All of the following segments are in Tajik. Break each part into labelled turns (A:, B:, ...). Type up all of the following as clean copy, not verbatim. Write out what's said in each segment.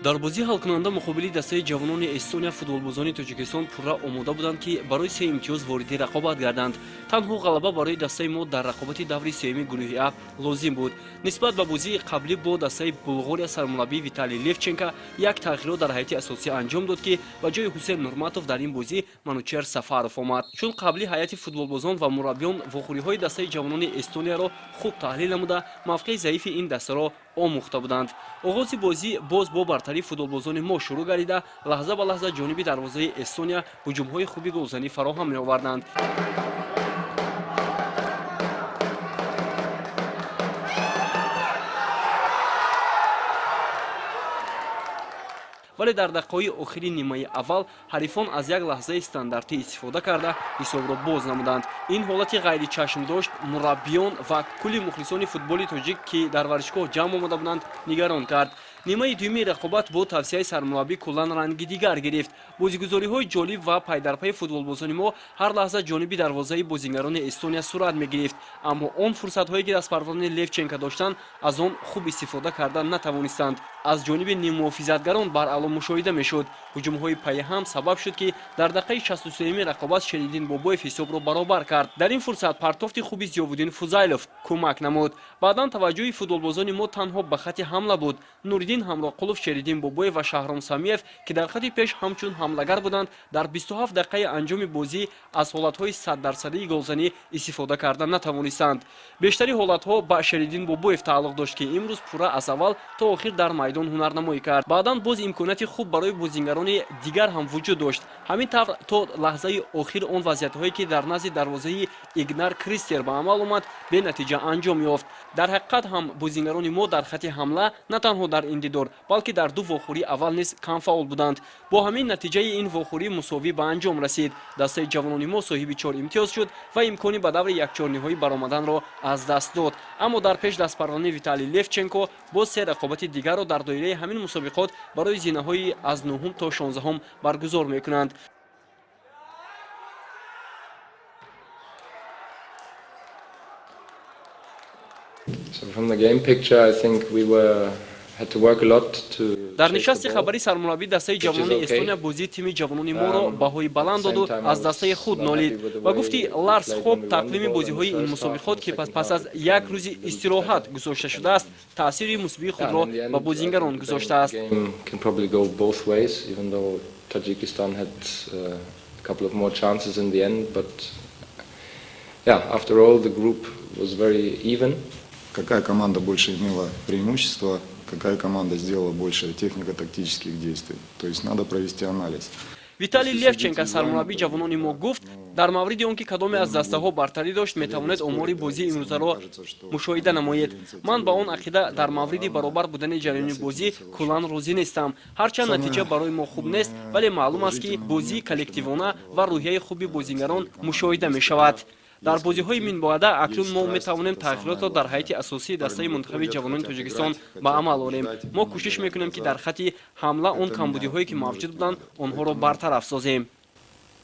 A: Дар бозии ҳалкунанда муқобили дастаи ҷавонони Эстония футболбозони Тоҷикистон пурра омода буданд, ки барои се имтиёз вориди рақобат гарданд. Танҳо ғалаба барои дастаи мо дар рақобати даври сеюми гурӯҳи А лозим буд. Нисбат ба бозии қаблӣ бо дастаи Булғория сармураббӣ Виталий Левченко як тағйирот дар ҳайати асосӣ анҷом дод, ки ба ҷои Ҳусен Нурматов дар ин бозӣ Манучер Сафаров омад. Чун қабли ҳайати футболбозон ва мураббиён вохӯриҳои дастаи ҷавонони Эстонияро хуб таҳлил намуда, мавқеи заифи ин дастаро омӯхта буданд. Оғози бозӣ боз бо бартарии футболбозони мо шурӯъ гардида, лаҳза ба лаҳза ҷониби дарвозаи Эстония ҳуҷумҳои хуби голзанӣ фароҳам меоварданд. Вале дар дақиқаҳои охири нимаи аввал ҳарифон аз як лаҳзаи стандартӣ истифода карда, ҳисобро боз намуданд. Ин ҳолати ғайричашмдошт мураббиён ва кулли мухлисони футболи тоҷик, ки дар варзишгоҳ ҷамъ омада буданд, нигарон кард. Нимаи дуюми рақобат бо тавсияи сармураббӣ куллан ранги дигар гирифт. Бозигузориҳои ҷолиб ва пайдарпайи футболбозони мо ҳар лаҳза ҷониби дарвозаи бозингарони Эстония сурат мегирифт, аммо он фурсатҳое, ки дастпарварони Левченко доштанд, аз он хуб истифода карда натавонистанд. Аз ҷониби ниммуҳофизатгарон баръало мушоҳида мешуд. Ҳуҷумҳои пайҳам сабаб шуд, ки дар дақиқаи 63-юми рақобат Шериддин Бобоев ҳисобро баробар кард. Дар ин фурсат партофти хуби Зиёвуддин Фузайлов кӯмак намуд. Баъдан таваҷҷӯҳи футболбозони мо танҳо ба хати ҳамла буд. Нуриддин Ҳамроқулов, Шериддин Бобоев ва Шаҳром Самиев, ки дар хати пеш ҳамчун ҳамлагар буданд, дар 27 дақиқаи анҷоми бозӣ аз ҳолатҳои саддарсадии голзанӣ истифода карда натавонистанд. Бештари ҳолатҳо ба Шериддин Бобоев тааллуқ дошт, ки имрӯз пурра аз аввал то охир дар майдон ҳунарнамоӣ кард. Баъдан боз имконияти хуб барои бозингарони дигар ҳам вуҷуд дошт. Ҳамин тавр, то лаҳзаи охир он вазъиятҳое, ки дар назди дарвозаи Игнар Кристер ба амал омад, бенатиҷа анҷом ёфт. Дар ҳақиқат ҳам бозингарони мо дар хати ҳамла на танҳо дар ин дидор, балки дар ду вохӯрии аввал низ камфаъол буданд. Бо ҳамин натиҷаи ин вохӯрӣ мусовӣ ба анҷом расид. Дастаи ҷавонони мо соҳиби чор имтиёз шуд ва имкони ба даври якчорниҳоӣ баромаданро аз даст дод. Аммо дар пеш дастпарвони Виталий Левченко боз се рақобати дигарро дар доираи ҳамин мусобиқот барои зинаҳои аз нуҳум то 16-ҳум баргузор мекунанд.
B: So from the game picture, I think we were had to work a lot to
A: Дар нишасти хабарӣ сармураббии дастаи ҷавонони Эстония бозии тими ҷавонони моро баҳои баланд доду аз дастаи худ нолид. Ба гуфти Ларс Хоб, тақвими бозиҳои ин мусобиқот, ки пас аз як рӯзи истироҳат гузошта шудааст, таъсири мусбии худро ба бозингарон гузоштааст.
B: Can probably go both ways, even though Tajikistan had a couple of more chances in the end, but yeah, after all, the group was very even.
C: Какая команда больше имела преимущество, какая команда сделала больше технико-тактических действий. То есть надо провести анализ.
A: Виталий Левченко, сармураббии ҷавонони мо, гуфт: «Дар мавриди он ки кадоме аз дастаҳо бартарӣ дошт, метавонед омори бозии имрӯзаро мушоҳида намоед. Ман ба он ақида дар мавриди баробар будани ҷараёни бозӣ куллан розӣ нестам. Ҳарчанд натиҷа барои мо хуб нест, вале маълум аст, ки бозии коллективона ва рӯҳияи хуби бозингарон мушоҳида мешавад. Дар бозиҳои минбаъда акнун мо метавонем тағйиротро дар ҳайати асосии дастаи мунтахаби ҷавонони Тоҷикистон ба амал орем. Мо кӯшиш мекунем, ки дар хати ҳамла он камбудиҳое, ки мавҷуд буданд, онҳоро бартараф созем».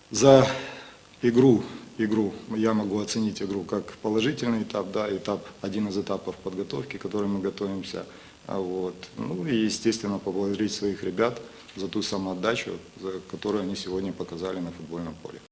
C: За игру я могу оценить игру как положительный этап, да, этап, один из этапов подготовки, к которой мы готовимся. Вот. Ну и, естественно, поблагодарить своих ребят за ту самоотдачу, за которую они сегодня показали на футбольном поле.